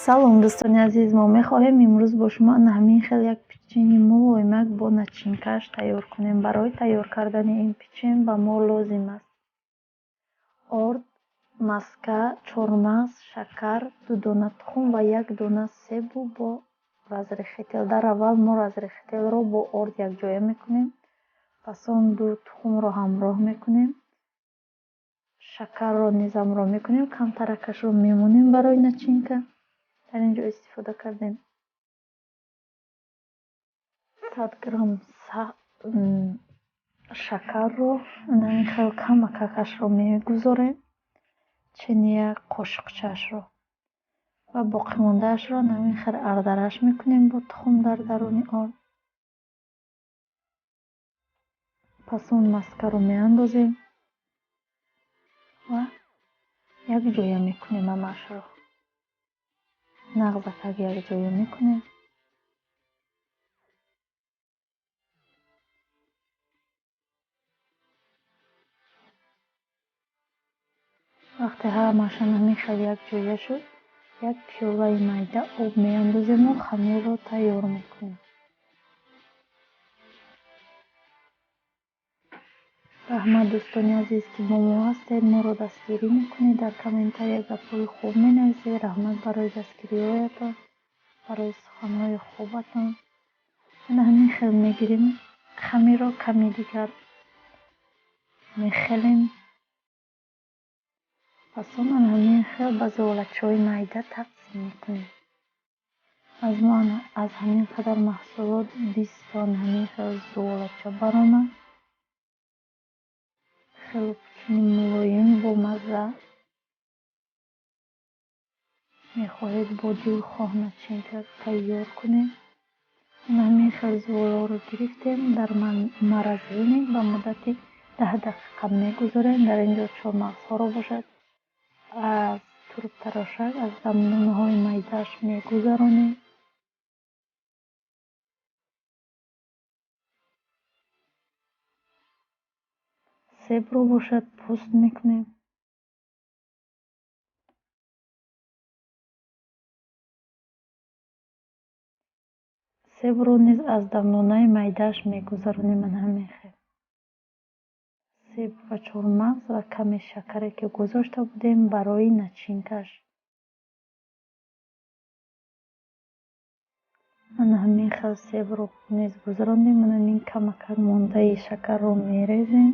Салом, дӯстони азиз! Мо мехоҳем имрӯз бо шумо ана ҳамин хел як печени мулоимак бо начинкааш тайёр кунем. Барои тайёр кардани ин печен ба мо лозим аст орд, маска, чормағз, шакар, 2 дона тухм ва 1 дона себу бо разрыхлитель. Дар аввал мо разрыхлителро бо орд якҷоя мекунем, пас он 2 тухмро ҳамроҳ мекунем, шакарро низ ҳамроҳ мекунем, камтаракашро мемонем барои начинка. Дар ин ҷо истифода кардем 100 грамм шакарро, ин хел камакакашро мегузорем, чени як қошиқчаашро, ва боқимондаашро ҳамин хел ардараш мекунем бо тухм дар даруни орд. Пас он маскаро меандозем ва якҷоя мекунем ҳамаашро. Нағзакак якҷоя мекунем. Вақте ҳамаашон ҳамин хел якҷоя шуд, як пиёлаи майда об меандозему хамирро тайёр мекунем. Раҳмат, дӯстони азиз, ки бо мо ҳастед, моро дастгирӣ мекунед, дар комментария гапҳои хуб менависед. Раҳмат барои дастгириҳоятон, барои суханҳои хубатон. Ана ҳамин хел мегирем хамирро, ками дигар мехелем. Пас он ана ҳамин хел ба золачҳои майда тақсим мекунем. Аз мо аз ҳамин қадар маҳсулот 20 то ҳамин хел золача баромад. Хеле пучини мулоим, бомазза. Мехоҳед бо дилхоҳ начинка тайёр кунед. Ана ҳамин хел золаро гирифтем, дар морозилник ба муддати 10 дақиқа мегузорем. Дар ин ҷо чормағзҳоро бошад аз турбтарошак, аз дандонаҳои майдааш мегузаронем. Себро бошад пӯст мекунем. Себро низ аз дандонаи майдааш мегузаронем. Ана ҳамин хел. Себ ва чормағз ва каме шакаре, ки гузошта будем барои начинкаш. Ана ҳамин хел себро низ гузарондем. Ана ҳамин камакак мондаи шакарро мерезем.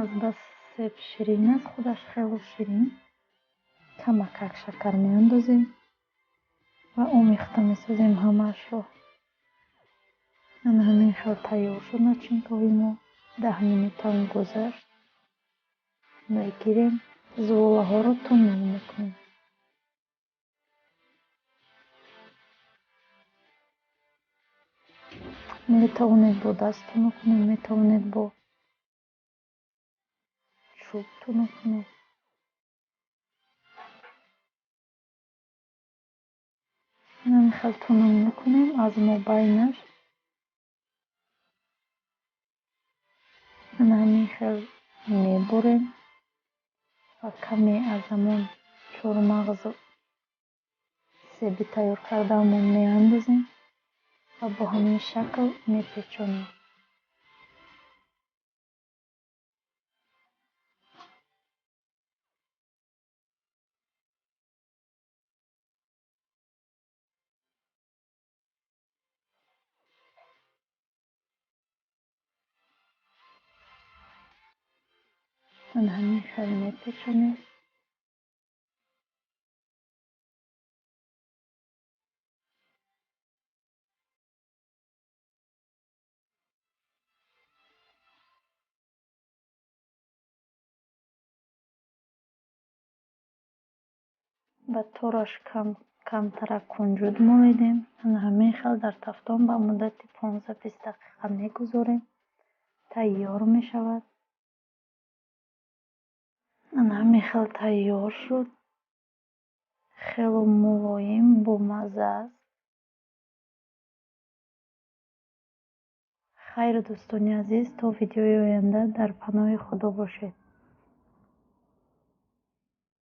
Аз бас себ ширин аст, худаш хело ширин. Камакак шакар меандозем ва омехта месозем ҳамаашро. Ана ҳамин хел тайёр шуд начинкаҳои мо. 10 минутам гузашт. Мегирем, золаҳоро тунук мекунем. Метавонед бо даст тунук кунед, метавонед бо чӯб тунук кунед. Ҳамин хел тунук мекунем аз мобайнаш. Ана ҳамин хел мебурем ва каме аз ҳамон чормағзу себи тайёр кардаамон меандозем ва бо ҳамин шакл мепечонем. Ана ҳамин хел мепечонем. Ба тораш камтарак кунҷуд молидем. Ана ҳамин хел дар тафтон ба муддати 15-20 дақиқа мегузорем. Тайёр мешавад. Ана ҳамин хел тайёр шуд. Хело мулоим, бомазза аст. Хайр, дӯстони азиз, то видеои оянда дар паноҳи Худо бошед.